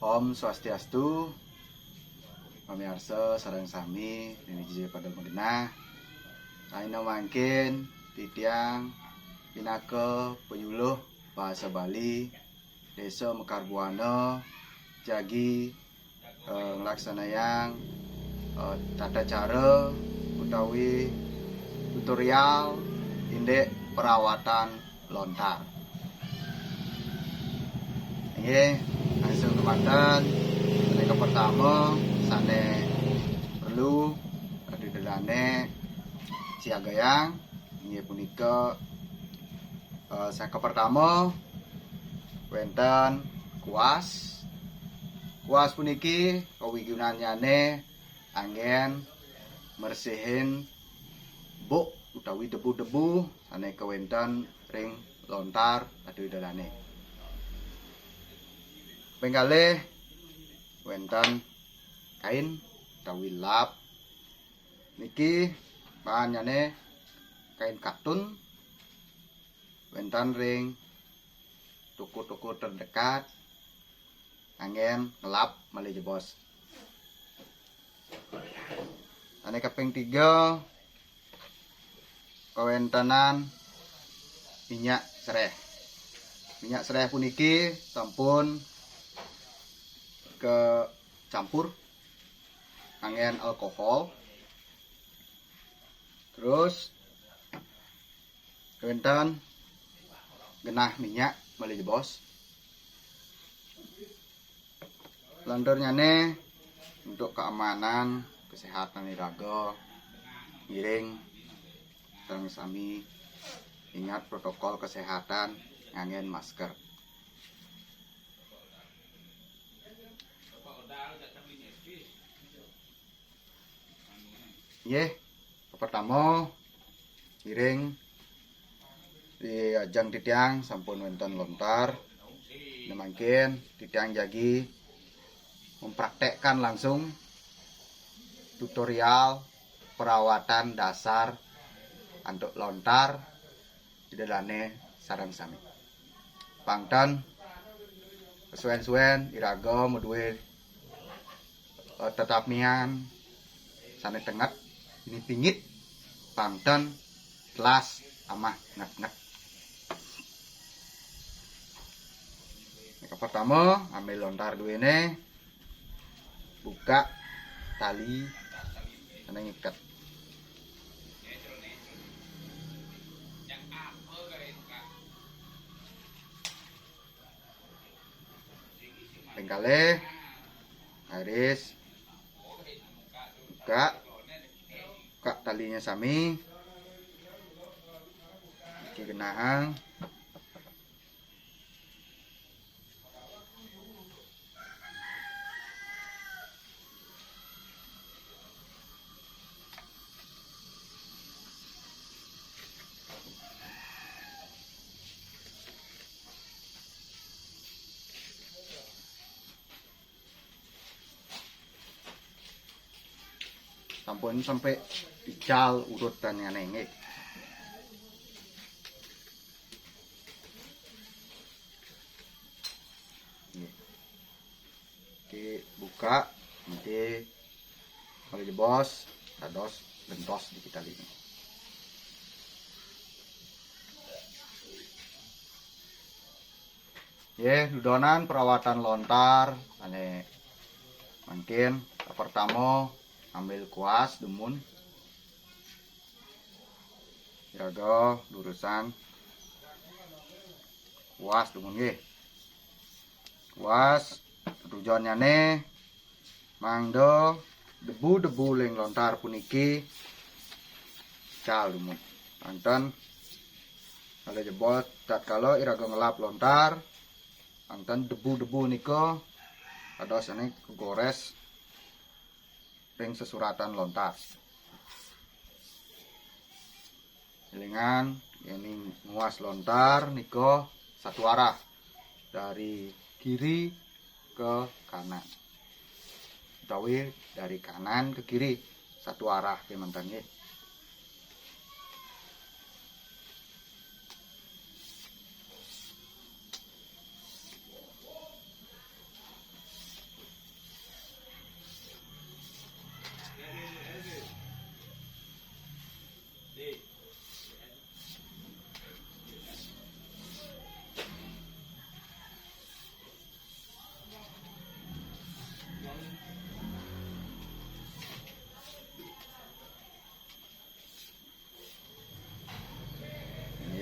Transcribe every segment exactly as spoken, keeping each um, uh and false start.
Om Swastiastu, pamiarsa sareng sami, ring dija pada magenah. Rahina mangkin titiang pinaka panyuluh basa Bali, Desa Mekar Buana, jagi, eh, nglaksanayang, eh, tata cara utawi tutorial indik perawatan lontar. Inggih, langsung kemanten. Sane kapertama, sane perlu, eh, didane siagayang, inggih punika, eh, sane kapertama, wenten kuas. Kuas puniki kawigunannyane anggen mersihin buk utawi debu-debu sane kawenten ring lontar utawi dalane. Ping kalih, wenten kain utawi lap. Niki bahannyane kain katun, wenten ring toko-toko terdekat, anggen ngelap malih jebos. Ane kaping tiga, kawentenan minyak sereh. Minyak sereh puniki sampun kacampur anggen alkohol. Terus wenten genah minyak malih jebos. Lanturnyane untuk keamanan, kesehatan iraga, ngiring sareng sami ingat protokol kesehatan, nganggen masker. Nggih, pertama, ngiring ri ajeng titiang sampun wenten lontar. Nah, mangkin titiang jagi mempraktekkan langsung tutorial perawatan dasar antuk lontar ida dane sareng sami. Pang ten, suwen-suwen iraga madue, eh, tetamian sane tenget, ini pingit, pang ten telas amah nget-nget. Yang pertama, ambil lontar duene, buka tali sane ngiket. Ping kalih, raris buka, buka talinya sami. Niki genahang. Sampun sampai ical urutannyane, nggih. Nggih. Niki buka, niki malih jebos, dados gentos niki taline. Nggih, dudonan perawatan lontar ane mangkin, pertama ambil kuas dumun. Iraga durusang kuas dumun nggih. Kuas tujuannyane mangda debu-debu ring lontar puniki ical dumun. Manten malih jebos tatkala iraga ngelap lontar, manten debu-debu nika kadosane kagores ring sesuratan lontar. Elingan, yen nguas lontar nika satu arah dari kiri ke kanan. Utawi dari kanan ke kiri satu arah kemanten nggih.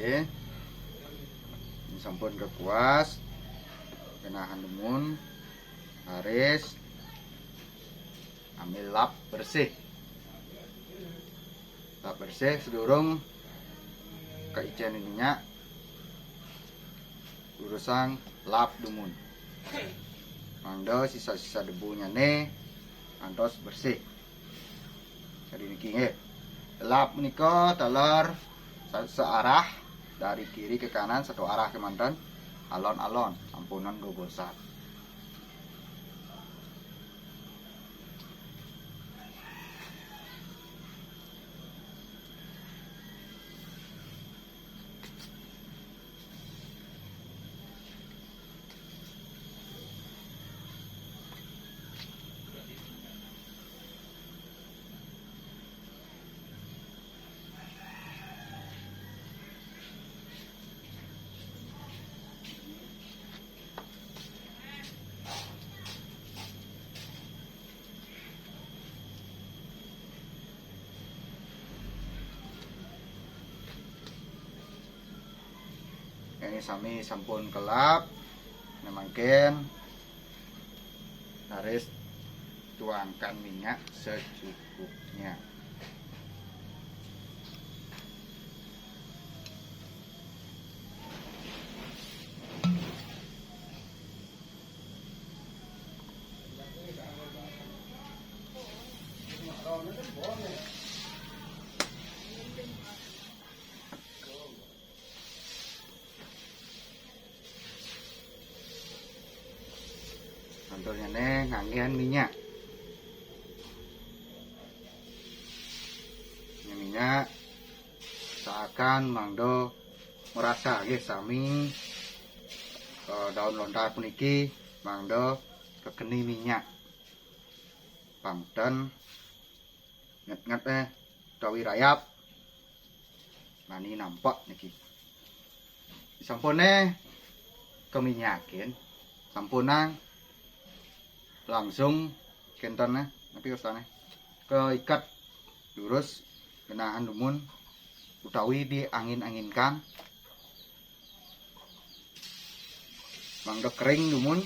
Oke. Ini sampun kakuas. Kenahan dumun. Raris. Ambil lap bersih. Lap bersih sedurung kaicén minyak. Durusang lap dumun. Mangda sisa-sisa debunyané antos bersih. Jadi niki nggih. Lap menika taler sa-, searah dari kiri ke kanan, satu arah kemanten, alon-alon, sampunang gogosan. Ini sami sampun kelap. Nah, mangkin raris tuangkan minyak secukupnya. Kantun nyané nganggén minyak. Ini minyak seakan mangda merasa nggih sami, eh, daun lontar puniki mangda kekeni minyak. Pang ten nget-nget, eh, utawi rayap. Mani nampak niki. Sampuné kaminyakin, sampunang langsung kénten, eh, napi wastané? Kaiket durus genahan dumun utawi diangin-anginkan. Mangda kering dumun.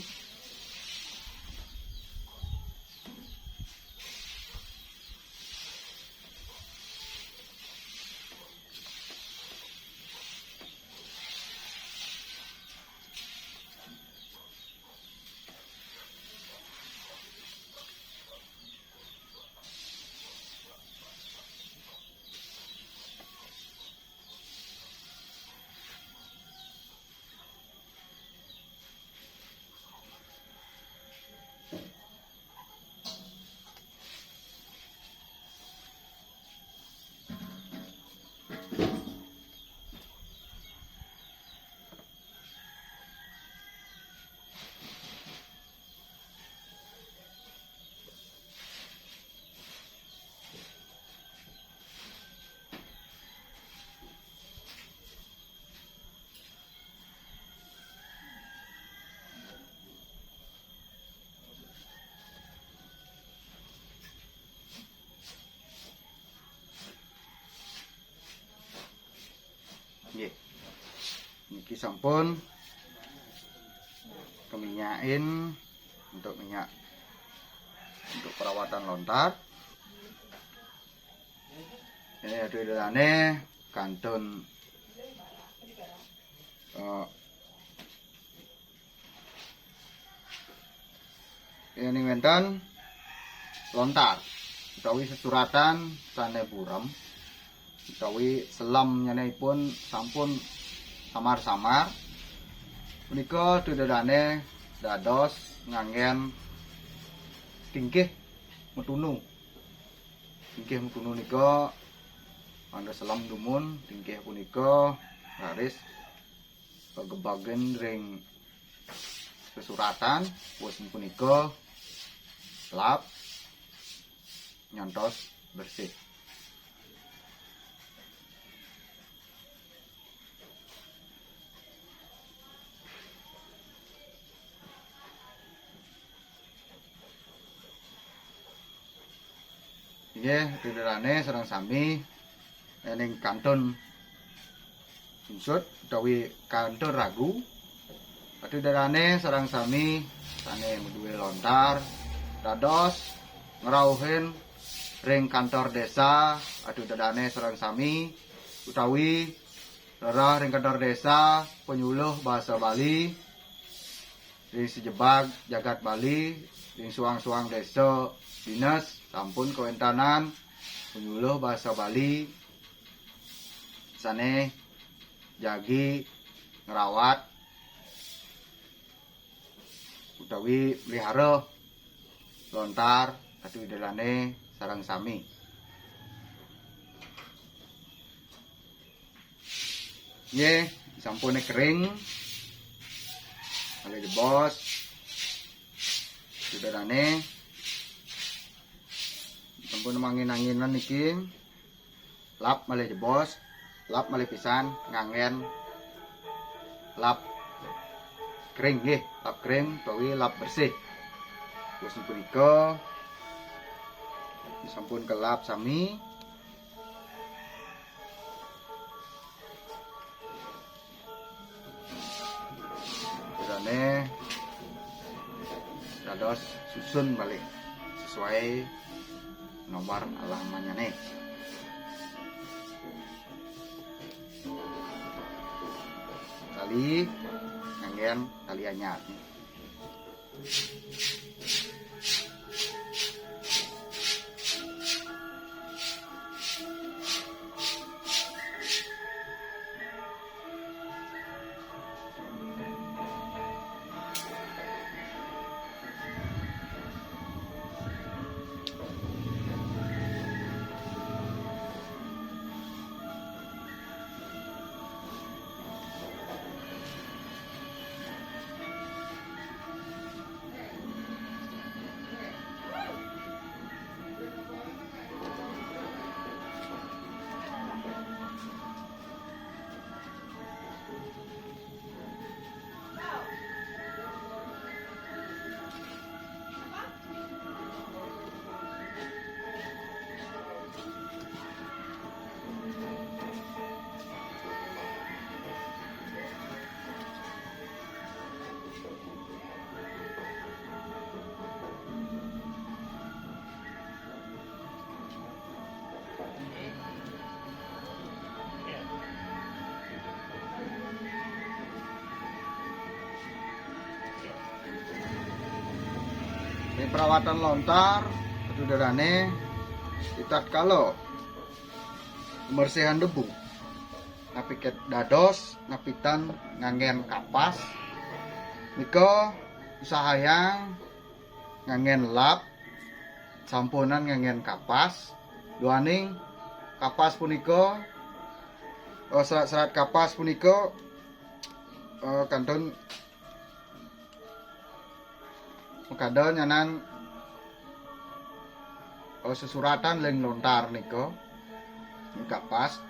Nggih. Niki sampun kaminyakin untuk minyak untuk perawatan lontar. Ini aduh, kantun, eh, Yéning wénten lontar utawi sesuratan sané burem utawi selem nyanipun sampun samar-samar, punika tududané dados nganggén tingkih metunu. Tingkih metunu nika mangda selem dumun, tingkih punika raris pagebagen ring sesuratan, wus punika lap nyantos bersih. Inggih, rindenané sareng sami, yéning kantun Sungsut utawi kantor ragu, Ratu Ida Dane sareng sami sane maduwe lontar dados ngrauhin ring kantor desa Ratu Ida Dane sareng sami, utawi rereh ring kantor desa panyuluh basa Bali ring sajebag jagat Bali, ring suang-suang desa dinas sampun kawentanan panyuluh basa Bali sane jagi ngrawat utawi melihara lontar Ratu Ida Dane sareng sami. Nggih, sampune kering. Malih jebos. Ratu Ida Dane sampun mangin-anginan niki. Lap malih jebos, lap malih pisan nganggen lap kering nggih, lap kering utawi lap bersih. Terus punika sampun kelap sami. Kirane dados susun malih sesuai nomor alamanyane. Tali nganggen tali anyar. Ing perawatan lontar, kedudane, tatkala pembersihan debu, napi ket dados, napitan nganggen kapas, nika usahayang nganggen lap, sampunan nganggen kapas, duaning kapas punika, eh, serat-serat kapas punika, eh, kantun makada nyanan, eh, sesuratan ring lontar nika, ring kapas,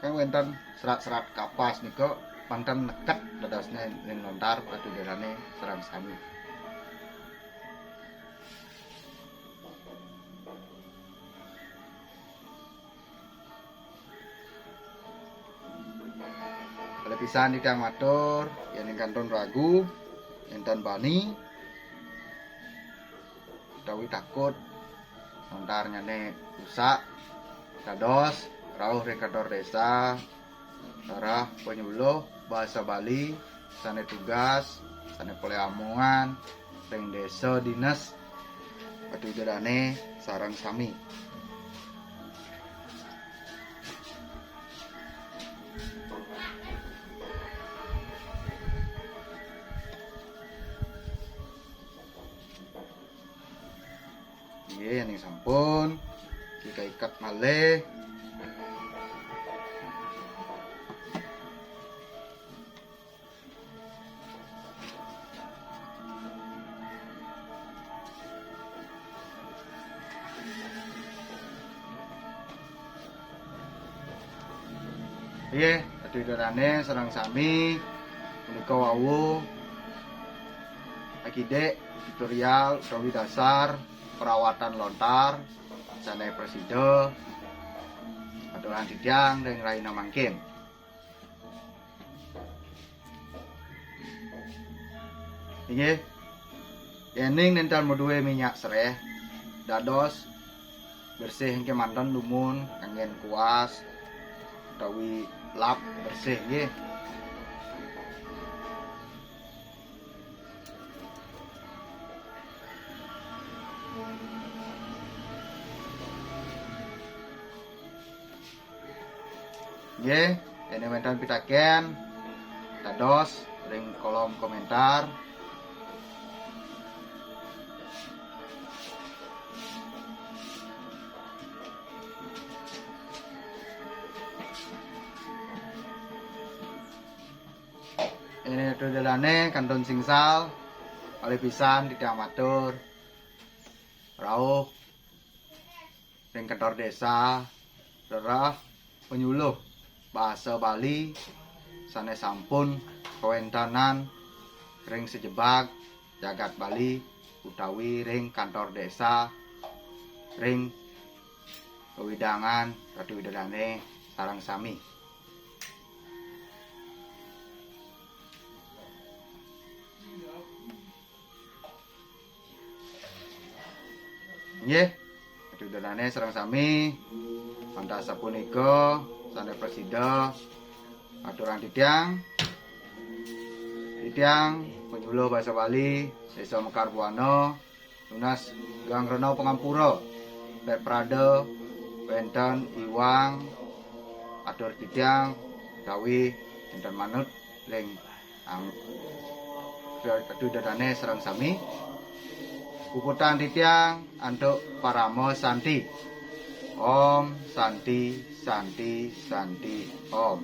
kan wenten serat-serat kapas nika, panten neket dadosne ring lontar Ratu Ida Dane sareng sami. Kalih pisan titiang matur, yen ing kantun ragu, enten bani utawi takut, lontarnyane rusak, dados rauh ring kantor desa, rereh panyuluh basa Bali, sane tugas, sane polih amongan ring desa dinas Ratu Ida Dane sareng sami. Nggih, ning sampun. Iki kaiket malih. Nggih, Ratu Ida Dane sareng sami, punika wau akidik tutorial utawi dasar perawatan lontar sane prasida aturang titiang ring rahina mangkin. Inggih, yéning nénten madué minyak seréh, dados bersih kémanten dumun kanggén kuas utawi lap bersih nggih. Nggih, yén wénten pitakén dados ring kolom komentar. Yén Ratu Ida Dané kantun singsal, kalih pisan titiang matur rauh ring kantor désa, rereh panyuluh basa Bali sané sampun kawéntenan ring sajebag jagat Bali utawi ring kantor désa ring wewidangan Ratu Ida Dané sareng sami. Nggih, Ratu Ida Dané sareng sami, wantah sapunika sané prasida aturang titiang, titiang panyuluh basa Bali, Désa Mekar Buana, nunas geng rena pangampura, pepra wénten iwang atur titiang utawi wénten manut ring ang-, Ratu Ida Dané sareng sami. Puputang titiang antuk parama santi. Om Santi, Santi, Santi, Om.